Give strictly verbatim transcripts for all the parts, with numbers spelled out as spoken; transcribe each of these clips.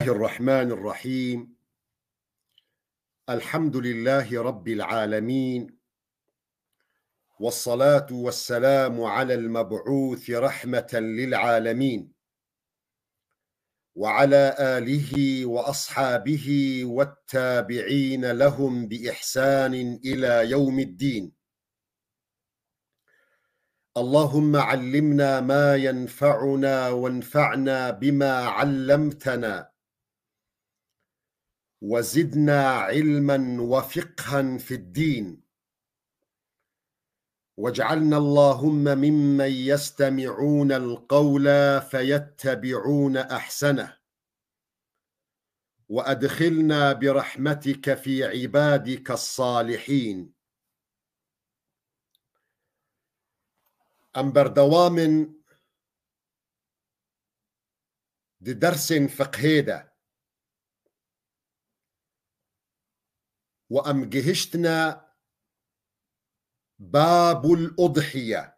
الرحمن الرحيم. الحمد لله رب العالمين. والصلاة والسلام على المبعوث رحمة للعالمين، وعلى آله وأصحابه والتابعين لهم بإحسان إلى يوم الدين. اللهم علمنا ما ينفعنا وانفعنا بما علمتنا، وزدنا علما وفقها في الدين، واجعلنا اللهم ممن يستمعون القول فيتبعون أحسنه، وأدخلنا برحمتك في عبادك الصالحين. Em berdewam in di dersên fiqhê de û em gihiştine Babul Udhiye,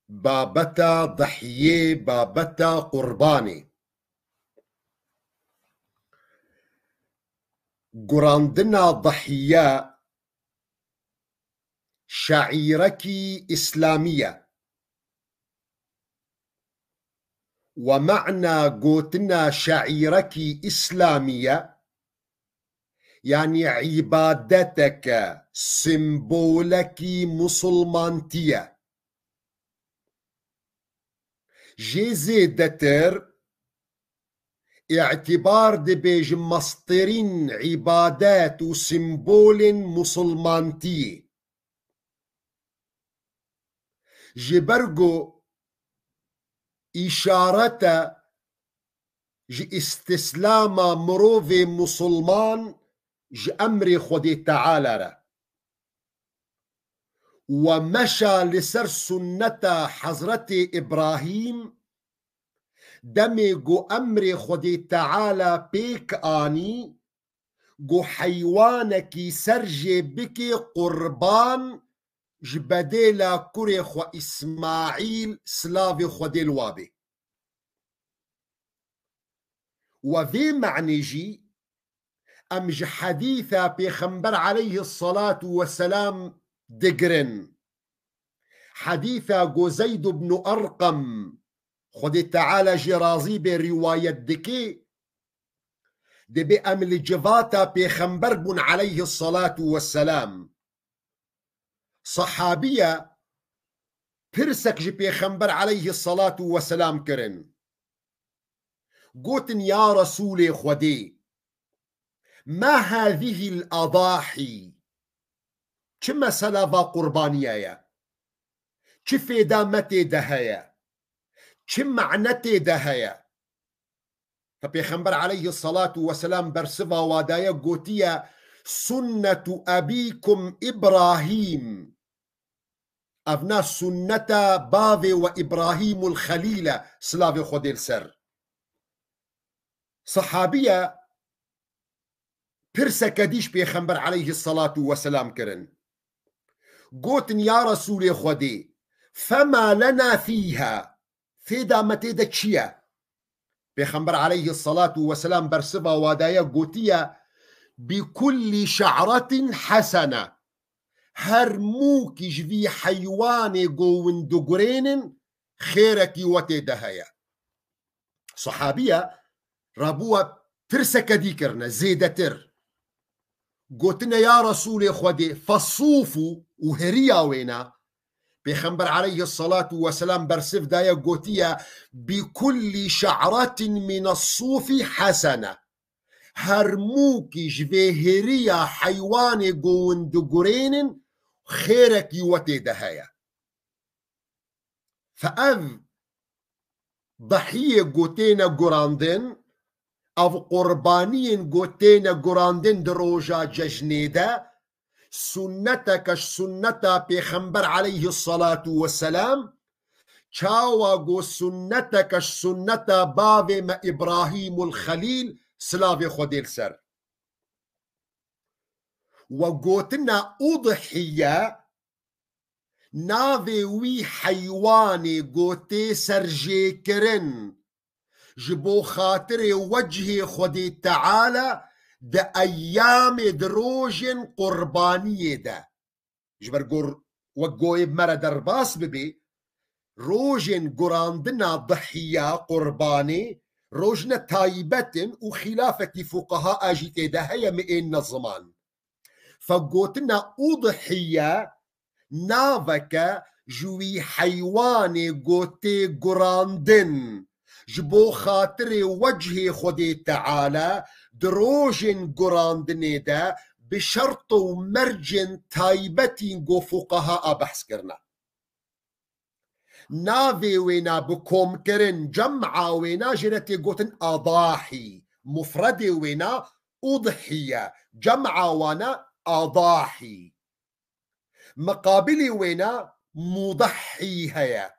babeta dihiyê, babeta qurbanê. Gurandina dihiye şaîrekî îslamî ye. We me'na gotina şaîrekî îslamî ye, yanî îbadeteke, simbolekî musulmantî ye. Jê zêdetir îtibar dibe ji mesterîn îbadet û simbolên musulmantiyê. Ji ber ku îşaret e ji îstîslama mirovê musulman ji emrê Xwedê Teala re. We meşa li ser sunneta Hezretê Îbrahîm, demê ku emrê Xwedê Teala pêk anî, ku heywanekî ser jê bike qurban ji bedêla kurê xwe Îsmaîl, silavê Xwedê li wa bê. We vê me'nê jî em ji hedîsa Pêxember aleyhisselatu vesselam digirin. Hedîsa ku Zeyd ibn Erqem, Xwedê Teala jê razî bê, rîwayet dike, dibê em li civata Pêxember bûn aleyhisselatu vesselam. Sehabiye pirsek ji Pêxember aleyhisselatu vesselam kirin. Gotin, ya Resûlê Xwedê, ma hazihil adahî? Çi mesela va qurbaniye ye? Çi fêda me tê de heye? Çi mane tê de heye? Fe Pêxember aleyhisselatu vesselam bersiva wa daye, gotiye, sunnetu ebîkum Îbrahîm. Evna sunneta bavê we Îbrahîmul Xelîl e, silavê Xwedê li ser. Sehabiye pirseke dî ji Pêxember aleyhisselatu vesselam kirin. Gotin, ya Resûlê Xwedê, fema lena fîha, fêda me tê de çi ye? Pêxember aleyhisselatu vesselam bersiva wa daye, gotiye, bi kullî şe'retin hesene. Her mûkî ji vî heywanê ku hûn digurênin, xêrekî we tê de heye. Sehabiye rabû we pirseke dî kirine, zêdetir. Gotine, ya Resûlê Xwedê, fesûfû û hiriya wêna? Pêxember aleyhisselatu vesselam bersiv daye, gotiye, bi kullî şe'retin mine sûfî hesene. Her mûkî ji vê hiriya heywanê ku hûn digurênin, xêrekî we tê de heye. Fe ev dihiyê ku têne gurandin, ev qurbaniyên ku têne gurandin di roja cejnê de, sunneteke ji sunneta Pêxember aleyhisselatu vesselam, çawa ku sunneteke ji sunneta bavê me Îbrahîmul Xelîl, silavê Xwedê li ser. We gotina udhiye, navê wî heywanê ku tê serjêkirin, Ji bo xatirê wechê Xwedê Teala di eyyamê, di rojên qurbaniyê de. Ji ber gor, wek goyê me re derbas bibê, rojên gurandina dihiya, qurbanê, rojne taybet in û xîlafekî fuqaha a jî tê de heye, min ên ne ziman. Fe gotina udhiye naveke ji wî heywanê go tê gurandin, ji bo xatirê wechê Xwedê Teala di rojên gurandinê de bi şert û mercên taybetî go fuqaha a behs kirine. Navê wêna bi komkirin, cem'a wêna jê re tê gotin adahî. Mufredê wêna udhiye, cem'a wana adahî. Miqabilî wêna mudahî heye.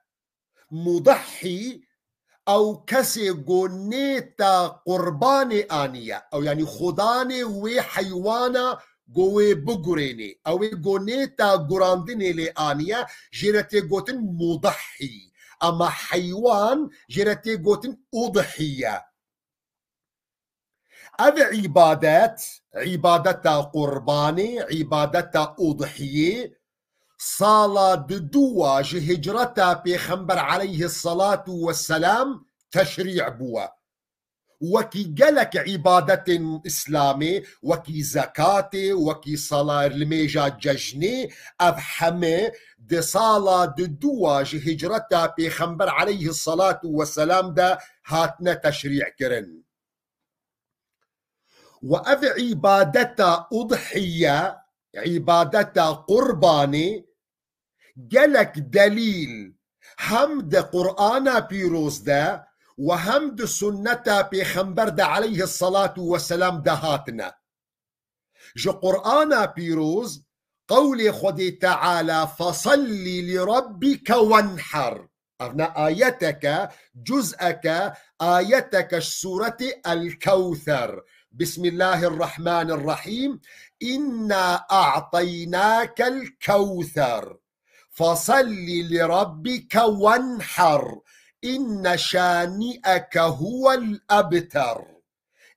Mudahî ew kesê go nêta qurbanê aniye. Ew, yanî xudanê wê heywana go wê bigurênê. Ew ê go nêta gurandinê lê aniye, jê re tê gotin mudahî. Ama heywan jê re tê gotin udhiye. Ev îbadet, îbadeta qurbanê, îbadeta udhiyê, sala di dûa ji hicreta Pêxember aleyhisselatu vesselam teşrî bûwe. Wekî gelek îbadetên Îslamê, wekî zekatê, wekî sala limêja cejnê, ev heme di sala di dûa ji hicreta Pêxember aleyhisselatu vesselam de hatine teşrî kirin. Û ev îbadeta udhiye, îbadeta qurbanê, gelek delîl hem di Qur'ana pîroz de û hem di sunneta Pêxember de aleyhisselatu vesselam de hatine. Ji Qur'ana pîroz qewlê Xwedê Teala, "Fesalli li rabbike wenher." Ev ne ayeteke, cuz'eke, ayeteke ji sûretê El-Kewther. Bismillahirrahmanirrahim. "İnna a'taynakel kewther. Fesalli li rabbike wenher. İnne şani'eke huvel ebter."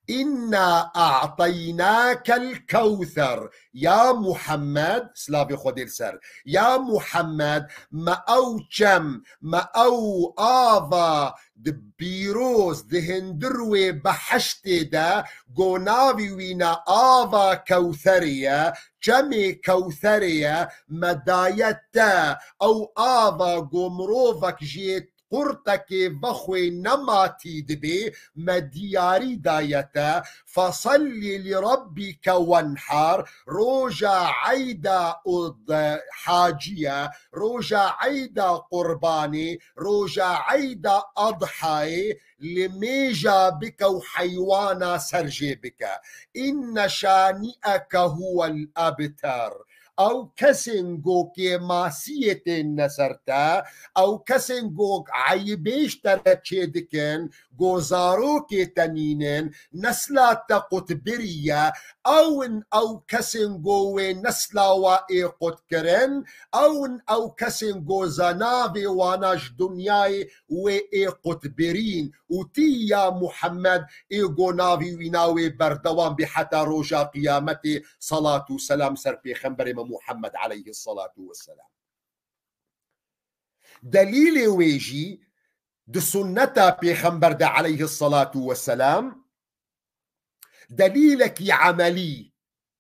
"İnna a'taynakel kewther." Ya Muhammed, silavê Xwedê li ser. Ya Muhammed, me ew çem, me ew ava di pîroz, di hundir wê behiştê de, go navî wîna ava Kewtherê ye, çemê Kewtherê ye, me daye te, ew ava go mirovek jê qurtekê vexwê nematî dibê, me diyarî daye te, "Fesalli li rabbike wenher", roja eyda û d-, haciye, roja eyda qurbanê, roja eyda adhayê, limêja bike û heywana ser jê bike. "İnne şani'eke huvel ebter." Ew kesên go kêmasiyê tên ne ser te, ew kesên go eyibê ji te re çêdikin, go zarokê te nînin, nesla te qutbiriye, ew in ew kesên go wê nesla wa ê qutkirin, ew in ew kesên go zenavê wana ji dinyayê wê ê qutbirîn û tî ya Muhammed ê go navî wîna wê berdewam bî heta roja qiyametê, salat û selam ser pêxemberê me Muhammed aleyhissalatu vesselam. Delîlê wê jî di sunneta pêxember de aleyhissalatu vesselam delîlekî emelî,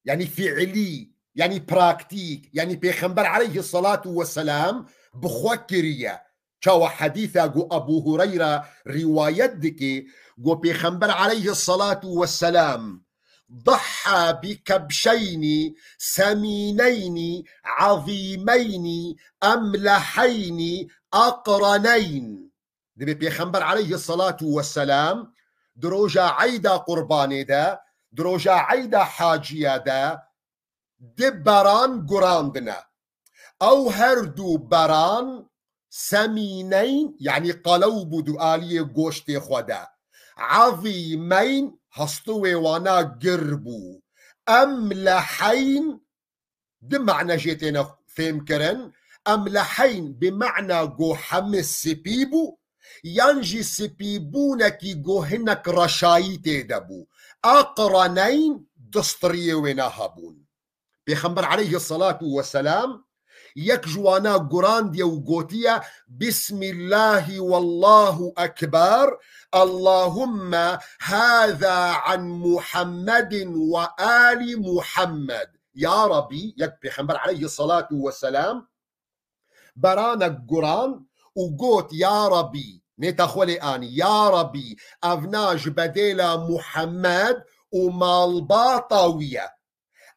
yanî fiilî, yanî praktîk, yanî pêxember aleyhissalatu vesselam bi xwe kiriye. Çawa hedîsa ku Abu Hureyre rîwayet dike, ku Pêxember aleyhissalatu vesselam ضحى بكبشين سمينين عظيمين أملحين أقرنين. Dibê Pêxember aleyhissalatu vesselam di roja eyda qurbanê de, di roja eyda haciya de, di beran gurandine. Ew her du beran semîneyn, yanî qalew bû di aliyê goştê xwe de. Ezîmeyn, hestû wê wana gir bû. Emleheyn, di mane jê têne fêmkirin. Emleheyn bi mane go hemi spî bû. yan jî spîbûnekî ku hinek reşayî tê de bû. Aqreneyn, du striyê wêna hebûn. Pêxember aleyhisselatu vesselam yek ji wana gurandiye û gotiye: "Bismillahî wallahu ekber, Allahumme hâzâ an Muhammedin ve âli Muhammed." Ya Rabî, yek Pêxember aleyhisselatu vesselam beranek guran û got: "Ya Rabî", nêta xwe lê anî, "Ya Rabî, evna ji bedêla Muhammed û malbata wî ye."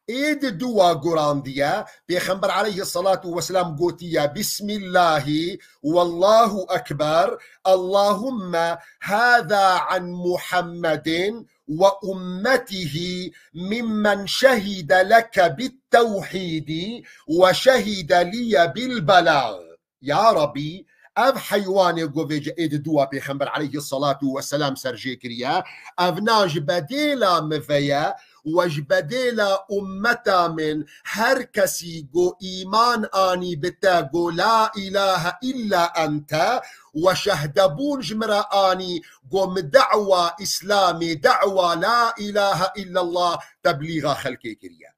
Ê di dua gurandiye, Pêxember aleyhisselatu vesselam gotiye: "Bismillahî, wallahu ekber, Allahumme hâzâ an Muhammedin ve ummetihî mimmen şehide leke bit tewhîdî ve şehide liye bil belâg." Ya Rabî, ev heywanê govê ji êd dua Pêxember aleyhisselatu vesselam ser jê kiriye, evna ji bedêla min ve ye, we ji bedêla ummeta min her kesî ku îman anî bi te, ku la ilahe illa ente, we şehdebûn ji min re anî, ku min da'wa Îslamê, da'wa la ilahe illallah teblîxa xelkê kiriye.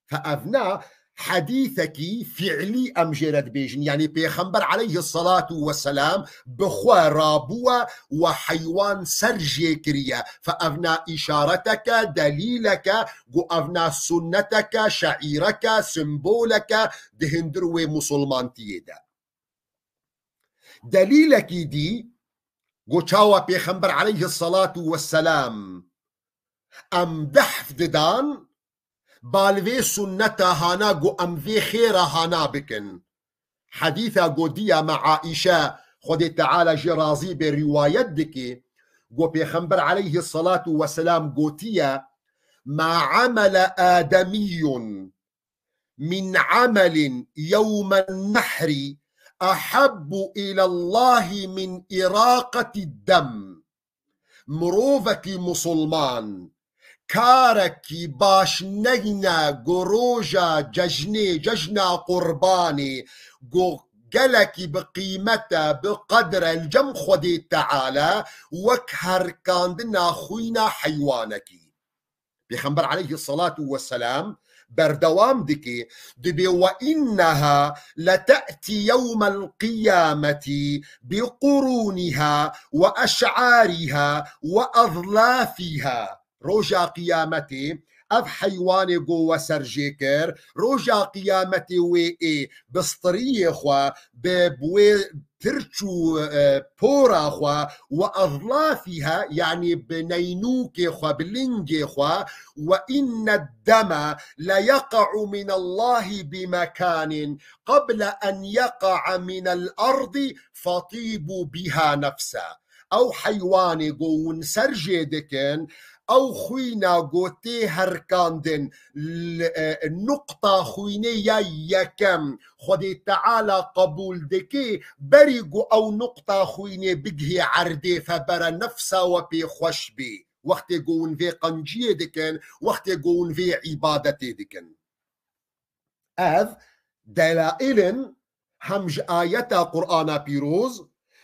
Fe evna hedîsekî fiilî em jê re dibêjin. Yanî Pêxember aleyhisselatu vesselam bi xwe rabûye we heywan ser jê kiriye. Fe evna îşareteke, delîleke, ku evna sunneteke, şeîreke, simboleke di hundir wê musulmantiyê de. Delîlekî dî, ku çawa Pêxember aleyhisselatu vesselam em behf didan, bal vê sunneta hana ku em vê xêra hana bikin. Hedîsa ku diya me Aîşe, Xwedê Teala jê razî be, rîwayet dike, ku Pêxember aleyhisselatu vesselam gotiye: "Ma amele ademiyyun min amelin yewmen nehri ahabbu ilallahi min iraqetid dem." Mirovekî musulman karekî baş neyne ku roja cejnê, cejna qurbanê, ku gelekî bi qîmet e, bi qedir e li cem Xwedê Teala, wek herkandina xwîna heywanekî. Pêxember aleyhisselatu vesselam berdewam dike, dibê: "Ve inneha lete'tî yewmel qiyameti bi qurûniha ve eş'ariha ve azlafîha." Roja qiyametê ev heywanê ku we ser jê kir, roja qiyametê wê ê bi striyê xwe, bi, bi wê pirç û, e, pora xwe, ve azlafîha, yanî bi neynûkê xwe, bi lingê xwe, "Ve inned deme le yeqa'u minallahi bi mekanin qeble en yeqa'a minel ardi fetîbu biha nefse." Ew heywanê ku hûn ser jê dikin, ew xwîna ku tê herkandin, l-, e, nuqta xwînê ya yekem Xwedê Teala qebûl dike, berî ku ew nuqta xwînê bigihê erdê, fe bere nefsa we pê xweş bê. Wextê ku hûn vê qenciyê dikin, wextê ku hûn vê îbadetê dikin. Ev delail in hem ji ayeta Qur'ana pîroz,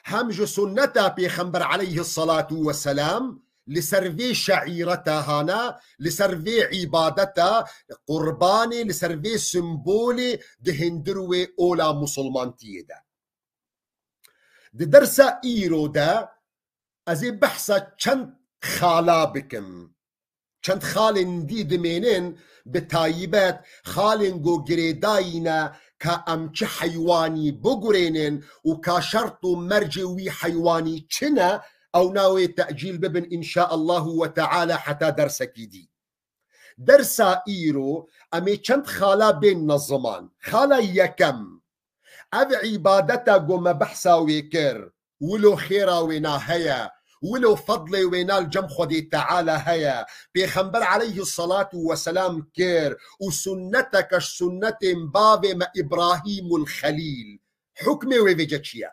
hem ji sunneta Pêxember aleyhisselatu vesselam li ser vê şeîreta hana, li ser vê îbadeta qurbanê, li ser vê simbolê di hundir wê ola musulmantiyê de. Di dersa îro de ez ê behsa çend xala bikim. Çend xalên dî dimênin, bi taybet xalên ku girêdayî ne ka em çi heywanî bigurênin û ka şert û mercê wî heywanî çi ne, ew navê tecîl bibin, înşaallahu ve teala, heta dersekî dî. Dersa îro em ê çend xala bên ne ziman. Xala yekem, ev îbadeta ku me behsa wê kir, wilo xêra wêna heye, wilo fedlê wêna li cem Xwedê Teala heye. Pêxember aleyhisselatu vesselam kir û sunneteke ji sunnetên bavê me Îbrahîmul Xelîl. Hukmê wê vêce çi ye?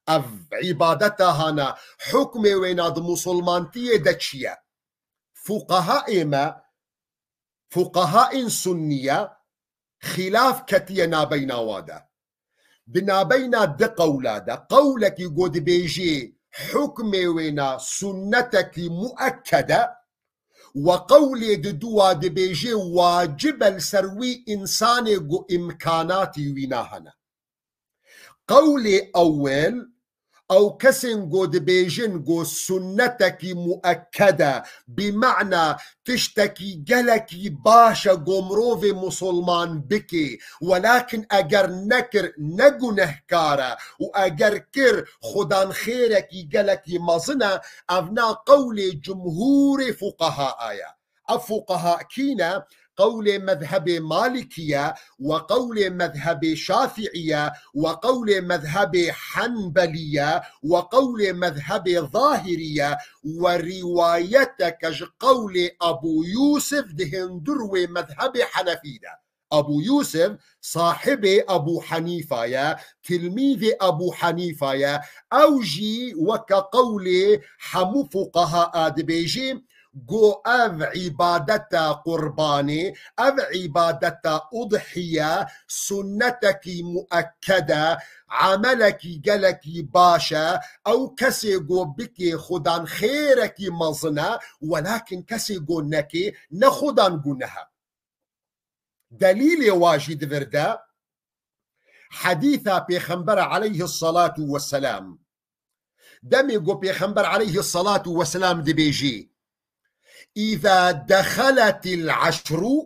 Ev îbadeta hana, hukmê wêna di musulmantiyê de çi ye? Fuqehaê me, fuqehaên sunniye xîlaf ketiye nabeyna wa de. Di nabeyna di qewla de, qewlekî go dibêjê hukmê wêna sunnetekî muekkede, we qewlê di dû wa dibêjê wacib e li ser wî însanê go îmkanatî wîna hene. Qewlê ewil, ew kesên go dibêjin go sunnetekî muekkede, bi mana tiştekî gelekî baş e go mirovê musulman bikê, welakin eger nekir ne gunehkar e û eger kir xudan xêrekî gelekî mezin e, evna qewlê cumhûrê fuqehaa ye. Ev fuqeha kî ne? Qewlê mezhebê Malikî ye, we qewlê mezhebê Şafîî ye, we qewlê mezhebê Henbelî ye, we qewlê mezhebê Zahirî ye, we rîwayeteke ji qewlê Ebû Yûsif di hundir wê mezhebê Henefî de. Ebû Yûsif sahibê Ebû Henîfa ye, tilmîzê Ebû Henîfa ye. Ew jî weke qewlê hemû fuqehaa dibêjê, go ev îbadeta qurbanê, ev îbadeta udhiye, sunnetekî muekkede, emelekî gelekî baş e, ew kesê go bikê xudan xêrekî mezin e, welakin kesê go nekê ne xudan guneh e. Delîlê wa jî di vir de hedîsa Pêxembera aleyhisselatu vesselam. Demê ku Pêxember aleyhisselatu vesselam dibêjî, "Îza dexeletil eşru",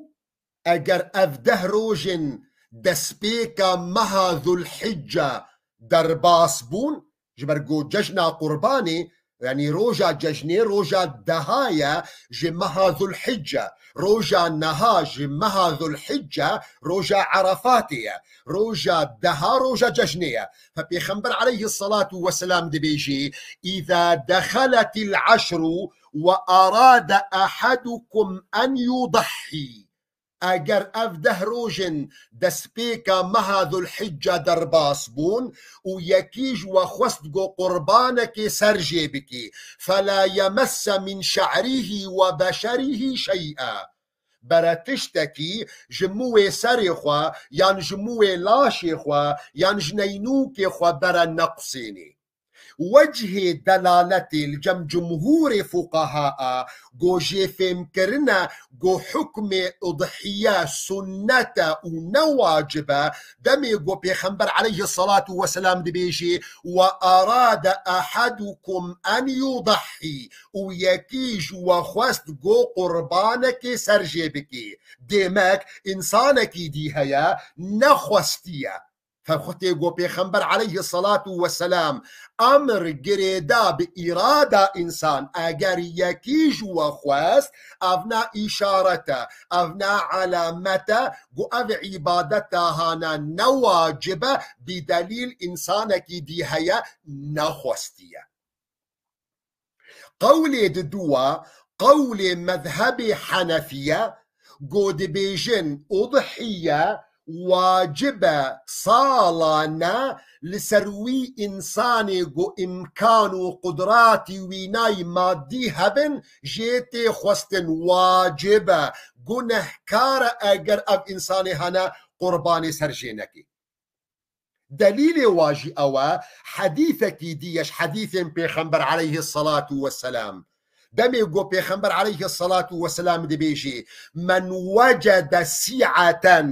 eger ev deh rojên destpêka meha Zulhicce derbas bûn, ji ber ku cejna Qurbanê, yanî roja cejnê, roja deha ye ji meha Zulhicce. Roja neha ji meha Zulhicce, roja Erefatê ye. Roja deha, roja cejnê ye. Fe Pêxember aleyhisselatu vesselam dibêjî, "Îza dexeletil eşru ve arade ehadukum en yudahhî." Eger ev deh rojên destpêka meha Zulhicce derbas bûn û yekî ji we xwest go qurbanekê ser jê bikî, "Fela yemesse min şe'rîhî ve beşerîhî şey'a." Bere tiştekî ji mû wê serê xwe, yan ji mû wê laşê xwe, yan ji neynûkê xwe bere nequsênê. Wecihê delaletê li cem cumhûrê fuqaha a, go jê fêhm kirine, go hukmê udhiye sunnet e û ne wacib e, demê go Pêxember aleyhisselatu vesselam dibêjê, "Ve arade ehadukum en yudahhî", û yekî ji we xwest go qurbanekê ser jê bikê. Demek, însanekî dî heye, nexwestiye. Fexwetê go Pêxember aleyhisselatu vesselam emr girêda bi îrada însan, eger yekî ji we xwest, evna îşaret e, evna alamet e, go ev îbadeta hana ne wacib e, bi delîl însanekî dî heye nexwestiye. Qewlê di dû wa, qewlê mezhebê Henefî ye, go dibêjin udhiye wacib e salane li ser wî însanê go îmkan û qudratî wînayî madî hebin, jê tê xwestin, wacib e, gunehkar e eger ev însanê hene qurbanê ser jê nekê. Delîlê wa jî ew e, hedîsekî dî ye ji hedîsên Pêxember aleyhisselatu vesselam. Demê go Pêxember aleyhisselatu vesselam dibêjê, "Men wecede sî'eten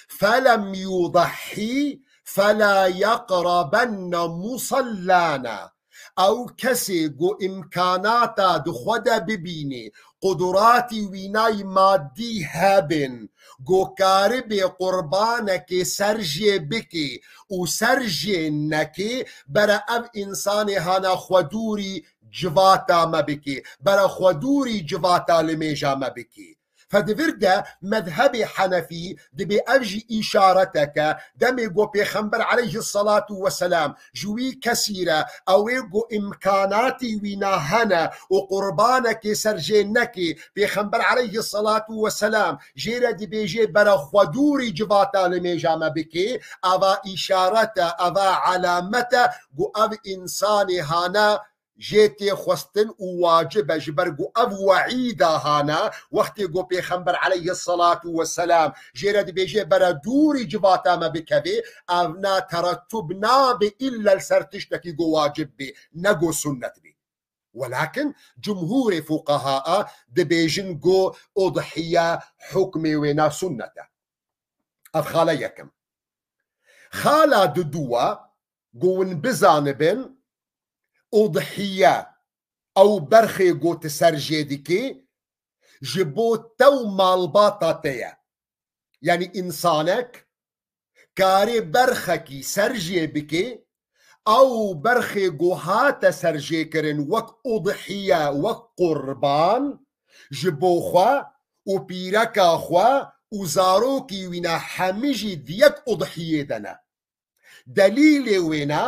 felem yudahhî fela yeqrabenne musallana." Ew kesê go îmkanata di xwe de bibînê, quduratî wînayî madî hebin, go karibê qurbanekê ser jê bikê û ser jê nekê, bere ev însanê hana xwedûrî civata me bikê, bere xwedûrî civata limêja me bikê. Fe di vir de mezhebê Henefî dibê ev jî îşareteke, demê go Pêxember aleyhisselatu vesselam ji wî kesî re, ew ê go îmkanatî wîna hene û qurbanekê ser jê nekê, Pêxember aleyhisselatu vesselam jê re dibêjê bere xwedûrî civata limêja me bikê, eva îşaret e, eva alamet e, go ev însanê hane jê tê xwestin û wacib e, ji ber ku ev weîda hane, wextê ku Pêxember aleyhisselatu vesselam jê re dibêje, bere dûrî civata me bikevê, ev ne terettub nabe îlle li ser tiştekî ku wacib bê, ne ku sunnet bê. Welakin cumhûrê fuqehaa dibêjin ku udhiye hukmê wê ne sunnet e. Ev xala yekim. Xala didûwa, ku hûn bizanibin, udhiye, ew berxê ku tu ser jê dikî, ji bo te û malbata te ye. Yanî însanek karê berxekî ser jê bike, ew berxê ku hate ser jê kirin wek udhiye, wek qurban, ji bo xwe û pîreka xwe û zarokî wî ne, hemî jî di yek udhiyê de ne. Delîlê wê ne,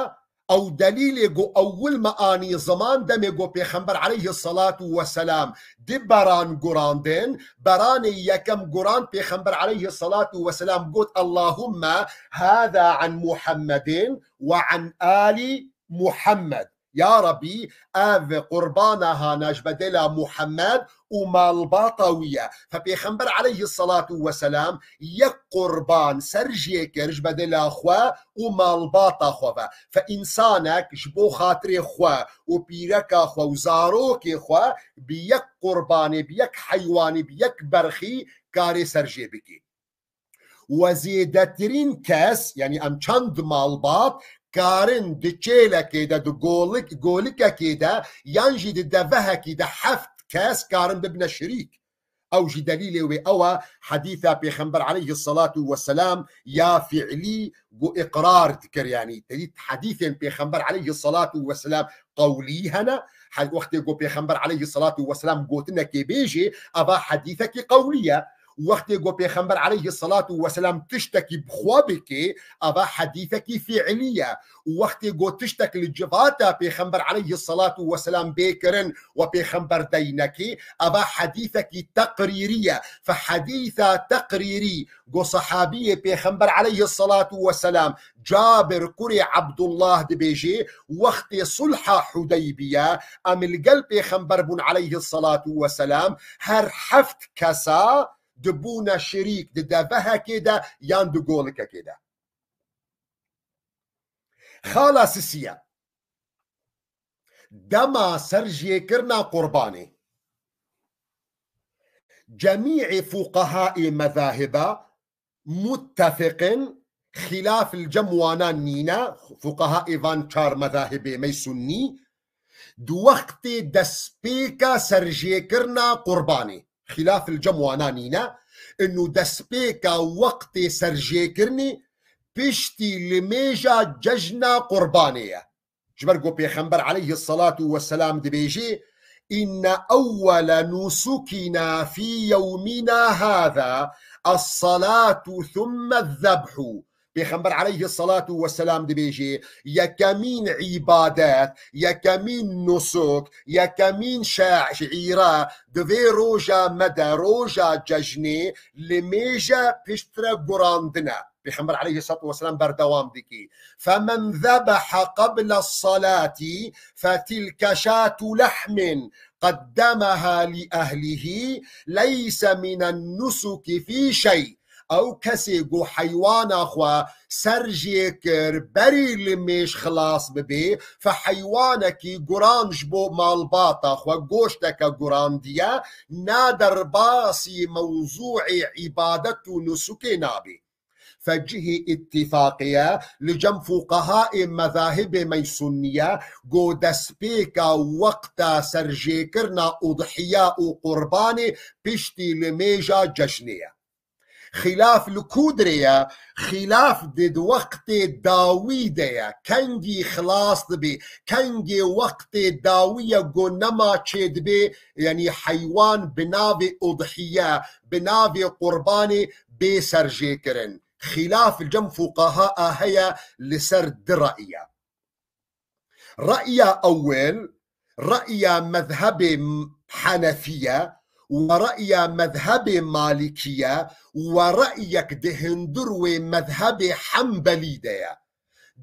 ew delîlê ku ewil me anî ziman, demê ku Pêxember aleyhisselatu vesselam di beran gurandin, beranê yekem gurand, Pêxember aleyhisselatu vesselam got, Allahumme hâzâ an Muhammedin ve an âli Muhammed. Ya Rebî, ev qurbana hana ji bedela Muhammed û malbata wî ye. Fe Pêxember aleyhisselatu vesselam yek qurban ser jê kir ji bedela xwe û malbata xwe ve. Fe însanek ji bo xatirê xwe û pîreka xwe û zarokê xwe bi yek qurbanê, bi yek heywanî, bi yek berxî karê ser jê bikî. Ve zêdetirîn kes, yanî em çend malbat, karin di çêlekê de, di golik, golikekê de, yan jî di devehekî de heft kes karin bibine şirîk. Ew jî delîlê wê ew e, hedîsa Pêxember aleyhisselatu vesselam ya fiilî ku iqrar dikir, yanî te dît hedîsên Pêxember aleyhisselatu vesselam qewlî hene. He-, wextê ku Pêxember aleyhisselatu vesselam gotinekê bêjê, eva hedîsekî qewlî ye. Wextê ku Pêxember aleyhisselatu vesselam tiştekî bi xwe bike, eva hedîsekî fiilî ye. Û wextê ku tiştek li civata Pêxember aleyhisselatu vesselam bê kirin, we Pêxember deynekî, eva hedîsekî teqrîrî ye. Fe hedîsa teqrîrî ku sehabiyê Pêxember aleyhisselatu vesselam Cabir kurê Abdullah dibêjê, wextê sulha Hudeybiye, em li gel Pêxember bûn aleyhisselatu vesselam, her heft kesa dibûne şirîk di devehekê de yan di golikekê de. Xala sisiye. Dema serjêkirina qurbanê. Cemîê fuqehaê mezahiba muttefiqin, xîlaf li cem wana nîne, fuqehaê van çar mezahibê me sunnî, di wextê destpêka serjêkirina qurbanê. Xîlaf li cem wana nîne, inu destpêka wextê serjêkirinê piştî limêja cejna qurbanê ye. Ji ber ku Pêxember aleyhisselatu vesselam dibêjê, "Inne ewwele nusukina fî yewmina hâzâ es-salatu thumme zebhu." Pêxember aleyhisselatu vesselam dibêjê, yekemîn îbadet, yekemîn nusuk, yekemîn şe-, şeîre di vê roja me de, roja cejnê, limêje piştre gurandine. Pêxember aleyhisselatu vesselam berdewam dikî. فمن ذبح قبل الصلاة فتلك شاة لحم قدمها لأهله ليس من النسك في شيء. Ew kesê ku heywana xwe ser jê kir, berî li mêj xilas bibê, fe heywanekî guran ji bo malbata xwe, goşteke gurandiye, ne derbasî mewzûê îbadet û nusukê nabê. Fe cihê îttifaqê ye, li cem fuqehaê mezahibê me sunniye, ku destpêka wexta serjêkirina udhiya û qurbanê piştî limêja cejnê ye. Xîlaf li ku dirê ye? Xîlaf di wextê dawî de ye. Kengî xilas dibê, kengê wextê dawî ye ku nema çêdibê, yanî heywan bi navê udhiye, bi navê qurbanê bê serjêkirin. Xîlaf li cem fuqeha a heye li ser du re'y e. Re'ya ewil, re'ya mezhebê Henefiye û re'ya mezhebê Malikiye û re'yek di hundir wê mezhebê Hembelî de ye.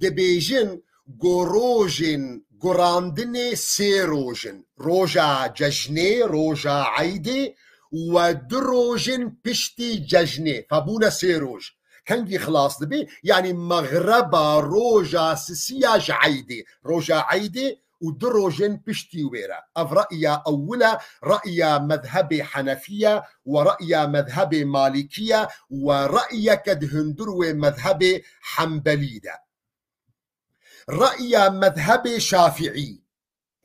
Dibêjin ku rojên gurandinê sê roj in. Roja cejnê, roja eydê û du roj in piştî cejnê. Fe bûne sê roj. Kengî xilas dibê? Yanî mexreba roja sisiya ji eydê. Roja eydê û du roj in piştî wê re. Ev re'ya ewil e, re'ya mezhebê Henefî ye û re'ya mezhebê Malîkî ye û re'yeke di hundir wê mezhebê Hembelî de. Re'ya mezhebê Şafîî,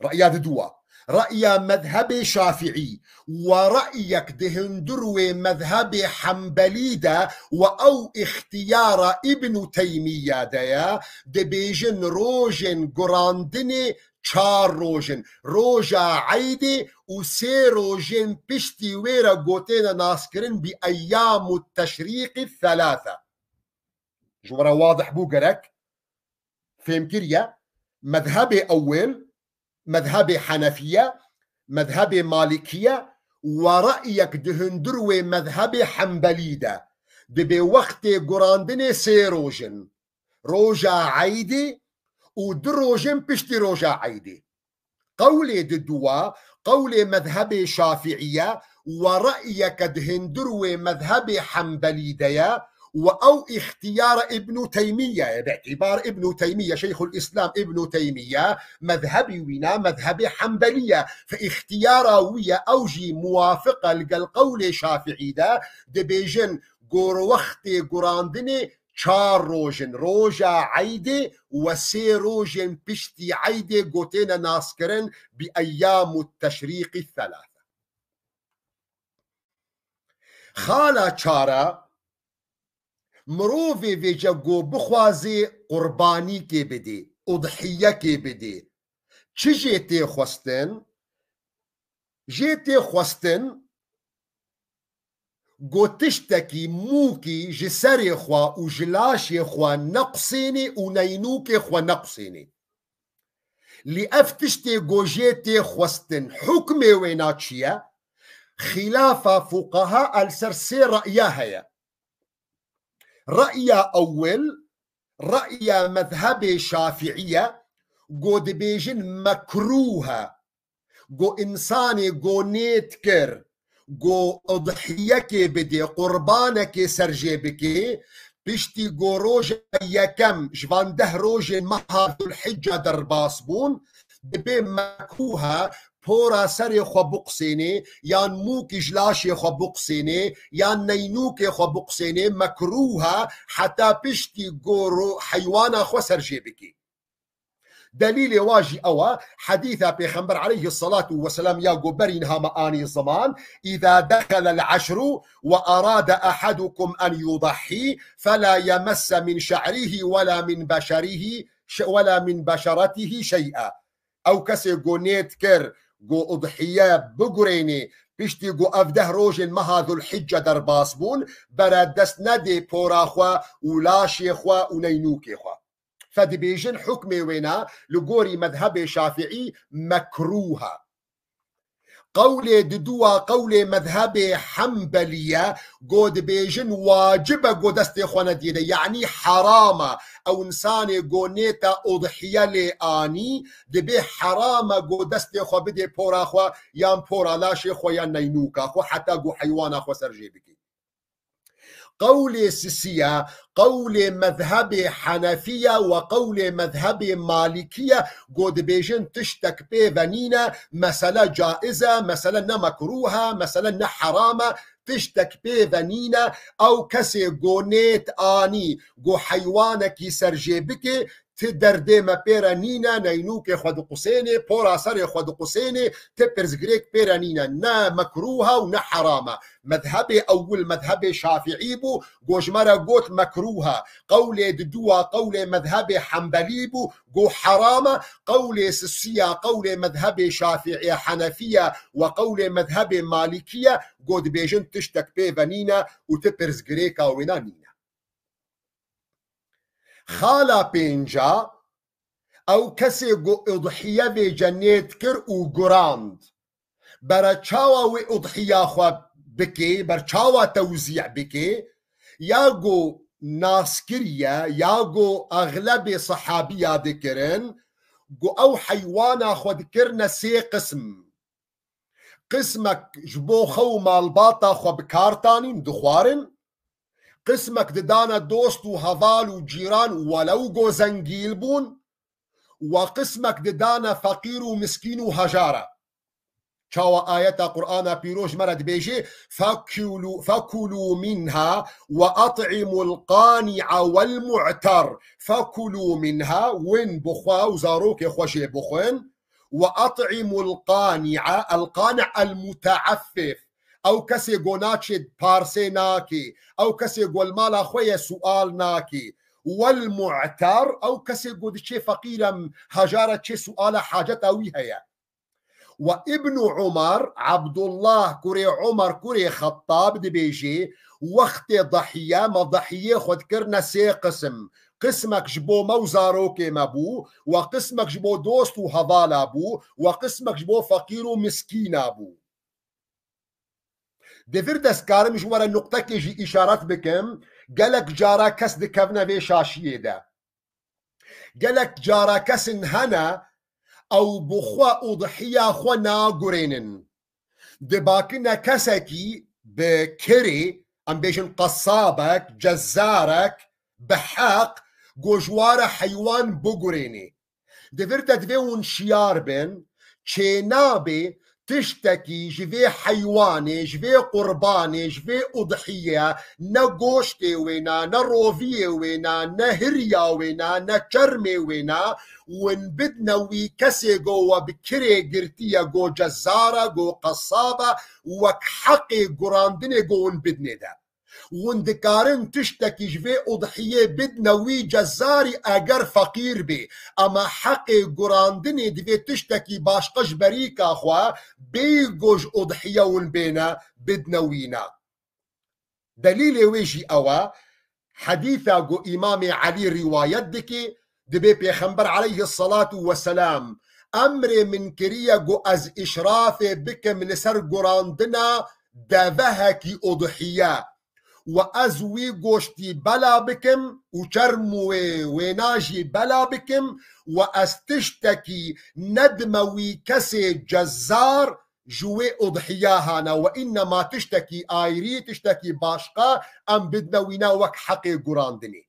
re'ya diduwa, re'ya mezhebê Şafîî û re'yek di hundir wê mezhebê Hembelî de û ew îxtiyara Îbnû Teymîye de ye, dibêjin rojên gurandinê çar roj in. Roja eydê û sê rojên piştî wê re gotêne naskirin bi eyyamu teşrîqî thelâthe. Ji we re wadih bû gerek? Fêm kiriye? Mezhebê ewil, mezhebê Henefiye, mezhebê Malikiye û re'yek di hundir wê mezhebê Hembelî de. Dibê wextê gurandinê sê roj in. Roja eydê û du rojên piştî roja eydê. Qewlê diduwa, qewlê mezhebê Şafîî ye û re'yeke di hundir wê mezhebê Hembelî de ye û ew îxtiyara Îbnû Teymîye ye. Bi îtîbar Îbnû Teymîye, Şeyxul Îslam Îbnû Teymîye, mezhebî wî ne, mezhebê Hembelî ye. Fe îxtiyara wî ye, ew jî muwafiq e li gel qewlê Şafîî de, dibêjin gor wextê gurandinê çar roj in. Roja eydê û sê rojên piştî eydê gotêne naskirin bi eyyamu teşrîqî thelâthe. Xala çara, mirovê vêce go bixwazê qurbanîkê bidê, udhiyekê bidê. Çi jê tê xwestin? Jê tê xwestin go tiştekî, mûkî ji serê xwe û ji laşê xwe nequsênê û neynûkê xwe nequsênê. Lê ev tiştê go jê tê xwestin, hukmê wêna çi ye? Xîlafa fuqeha li ser sê re'ya heye. Re'ya ewil, re'ya mezhebê Şafîî ye, go dibêjin mekrûh e. Go însanê go nêt kir, go udhiyekê bidê, qurbanekê ser jê bikê, piştî go roja yekem ji van deh rojên meha Zulhicce derbas bûn, dibê mekrûh e pora serê xwe biqusênê, yan mûkî ji laşê xwe biqusênê, yan neynûkê xwe biqusênê, mekrûh e heta piştî go ro-, heywana xwe ser jê bikê. Delîlê wa jî ew e, hedîsa Pêxember aleyhisselatu vesselam ya go berî niha me anî ziman, "Îza dexelel eşru ve arade ehedukum en yudahhî, fela yemesse min şe'rihî wela min beşerihî, şe-, wela min beşeretihî şey'a." Ew kesê go nêt kir, go udhiye bigurênê, piştî go ev deh rojên meha Zulhicce derbas bûn, bere dest nedê pora xwe û laşê xwe û neynûkê xwe. Fe dibêjin hukmê wêna li gorî mezhebê Şafîî mekrûh e. Qewlê diduwa qewlê mezhebê Hembelî ye, go dibêjin wacib e go destê xwe nediyê de, yanî heram e. Ew însanê go nêta udhiye lê anî, dibê heram e go destê xwe bidê pora xwe, yan pora laşê xwe, yan neynûka xwe, heta go heywana xwe ser jê bikê. Qewlê sisiya, qewlê mezhebê Henefiya ve qewlê mezhebê Malikiya, go dibêjin tiştek pê ve nîne, mesele caiz e, mesele ne mekruh e, mesele ne heram e, tiştek pê ve nîne, ew kesê go nêt anî, go heywanekî ser jê bikê, ti derdê me pê re nîne, neynûkê xwe diqusênê, pora serê xwe diqusênê, ti pirsgirêk pê re nîne. Ne mekruh e û ne heram e. Mezhebê ewil, mezhebê Şafîî bû, go ji me re got mekruh e. Qewlê diduwa, qewlê mezhebê Hembelî bû, go heram e. Qewlê sisiya, qewlê mezhebê Şafîî, Henefiye ve qewlê mezhebê Malikiye, go dibêjin tiştek pê ve nîne û ti pirsgirêka wêna nîne. Xala pênca, ew kesê go udhiye vêce nêt kir û gurand, bere çawa wê udhiya xwe bikê, ber çawa tewzî bikê, ya go nas kiriye, ya go exlebê sehabiya dikirin, Got ew heywana xwe dikirine sê qism. Qismek ji bo xwe û malbata xwe bi kar tanîn, dixwarin. Qismek didane dost û heval û cîran, welew go zengîl bûn. Wa qismek didane feqîr û miskîn û hejara. Çawa ayeta Qur'ana pîroz me re dibêje, "Fekulû, fekulû minha ve at'imul qani'a vel mu'ter." "Fekulû minha", win bi xwe û zarokê xwe jê bixwin. "Ve at'imul qani'a", el qani' el muteaffif. Ew kesê go naçê parsê nake, ew kesê go li mala xwe ye sual nake. "Vel mu'ter", ew kesê go diçê feqîr e, hejara çê suala haceta wî heye. Wa Ibnu Umar, Abdullah kurê Umar kurê Xettab dibêje, wextê dahiye me dahiyê xwe dikirine sê qisim. Qismek ji bo me û zarokê me bû, wa qismek ji bo dost û hevala bû, wa qismek ji bo feqîr û miskîna bû. Di vir de ez karim ji we re nuqtekê jî îşaret bikim, gelek cara kes dikevine vê şaşiyê de. Gelek cara kesin hene, ew bi xwe udhiya xwe nagurênin. Dibakine kesekî bi kirê, em bêjin qesabek, cezzarek, bi heq, go ji wa re heywan bigurênê. Di vir de divê hûn şiyar bin, çênabê tiştekî ji vê heywanê, ji vê qurbanê, ji vê udhiye, ne goştê wê ne, ne roviyê wê ne, ne hiriya wê ne, ne çermê wê ne, win bidne wî kesê go we bi kirê girtiye, go cezar e, go qesab e, wek heqê gurandinê go win bidnê de. Hûn dikarin tiştekî ji vê udhiyê bidne wî cezarî eger feqîr bê, ema heqê gurandinê divê tiştekî başqa ji berîka xwe bêyî ku ji udhiye hûn bêne bidne wî ne. Delîlê wê jî ew e, hedîsa ku Îmamê Elî rîwayet dike, dibê Pêxember aleyhisselatu vesselam emrê min kiriye ku ez îşrafê bikim li ser gurandina devehekî udhiye. Û ez wî goştî bela bikim û çerm wê wêna jî bela bikim û ez tiştekî nedime wî kesê cezar ji wê udhiya hane. Ve înnema tiştekî ayrî, tiştekî başqa em bidne wî ne wek heqê gurandinê.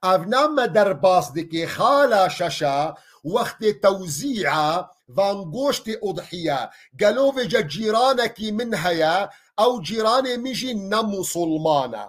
Ev ne me derbas dike, xala şeşa, wextê tewzî'a van goştê udhiye. Gelo vêce cîranekî min heye, ew cîranê min jî ne musulman e.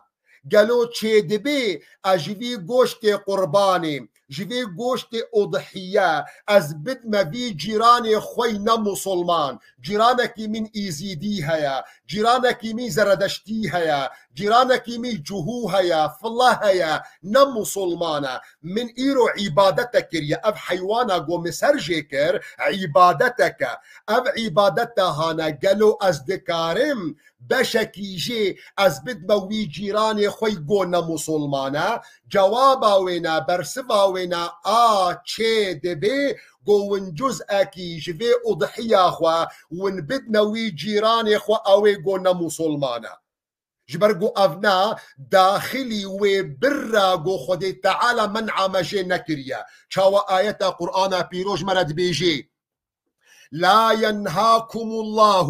Gelo çêdibê ez ji vî goştê qurbanê, ji vê goştê udhiye, ez bidme vî cîranê xwe ne musulman? Cîranekî min îzîdî heye, cîranekî min zeredeştî heye, cîranekî min cuhû heye, file heye, ne musulman e. Min îro îbadete kiriye. Ev heywana go min ser jê kir, îbadetek e. Ev îbadete hane, gelo ez dikarim beşekî jê ez bidme wî cîranê xwe go ne musulman e? Cewaba wê ne, bersiva wê ne, a çê dibê, go win cuz'ekî ji vê udhiya xwe win bidne wî cîranê xwe, ew ê go ne musulman e. Ji ber ku ev ne daxilî wê birra ku Xwedê Teala men'a me jê nekiriye. Çawa ayeta Qur'ana pîroz me re dibêjê, "لا ينهاكم الله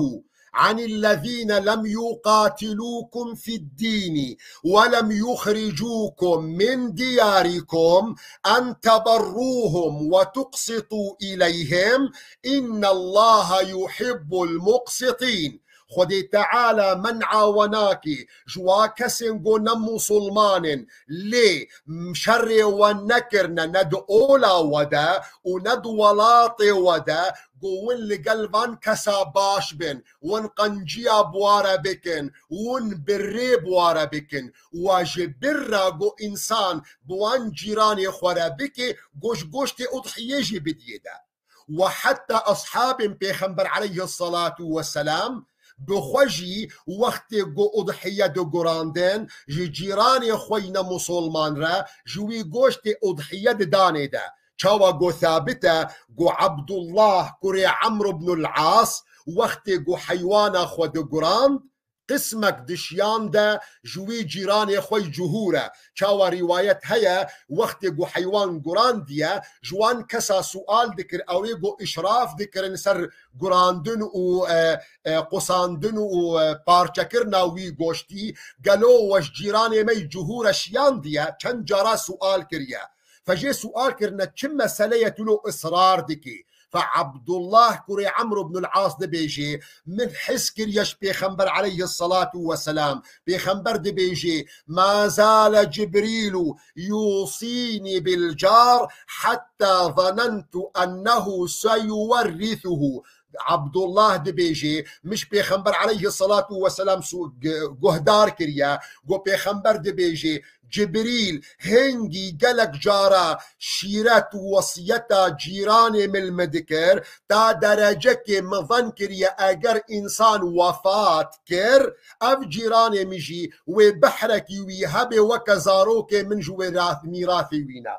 عن الذين لم يقاتلوكم في الدين ولم يخرجوكم من دياركم أن تبروهم وتقسطوا إليهم إن الله يحب المقسطين." Xwedê Teala men'a we nake ji wa kesên ku ne musulman in, lê şerê we nekirine ne di ola we de û ne di welatê we de, ku win li gel van kesa baş bin, win qenciya bi wa re bikin, win bi rê bi wa re bikin. Wa ji bir re ku însan bi wan cîranê xwe re bike, goş goştê udhiyê jî bidiyê de. Wa heta eshabên Pêxember aleyhisselatu vesselam bi xwe jî wextê ku udhiye digurandin, ji cîranê xwe yî ne musulman re ji wî goştê udhiye didanê de. Çawa ku sabit e ku Abdullah kurê Amr ibnul As wextê ku heywana xwe digurand, qismek di şiyan de ji wî cîranê xwe yî cihûr e. Çawa rîwayet heye, wextê ku heywan gurandiye, ji wan kesa sual dikir, ew ê ku îşraf dikirin ser gurandin û, e, e, qusandin û, e, parçekirina wî goştî, gelo we ji cîranê me yî cihûr e şiyandiye, çend cara sual kiriye. Fe jê sual kirine, çi mesele ye tu lo israr dikî? Fe Abdullah kurê Amr ibn al-As dibêjê, min his kiriye ji Pêxember aleyhissalatu vesselam. Pêxember dibêjê, "Ma zale Cibrilu yusînî bil car hatta zanentu ennehu seyuwerrisuhu." Abdullah dibêjê, min ji Pêxember aleyhissalatu vesselam su-, g-, guhdar kiriye, got Pêxember dibêjê, Cibrîl hingî gelek cara şîret û wesiyeta cîranê min li min dikir, ta derecekê min ven kiriye, eger însan wefat kir, ev cîranê min jî wê behrekî wî hebe weke zarokê min ji wê ra-, mîrasê wî ne.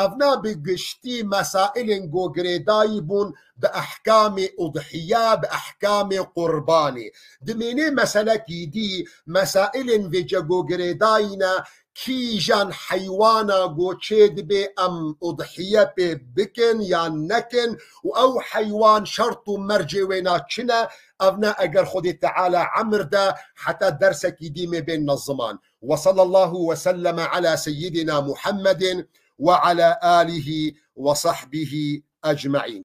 Evna bi giştî mesailên ku girêdayî bûn bi ehkamê udhiye, bi ehkamê qurbanê. Dimênê meselekî dî, mesailên vêce ku girêdayî ne, kîjan heywana ku çê dibê em udhiye pê bikin yan nekin û ew heywan şert û mercê wê na çi ne, evna eger Xwedê Teala emir de heta dersekî dî mê bên ne ziman. وصلى الله وسلم على سيدنا محمد وعلى آله وصحبه أجمعين.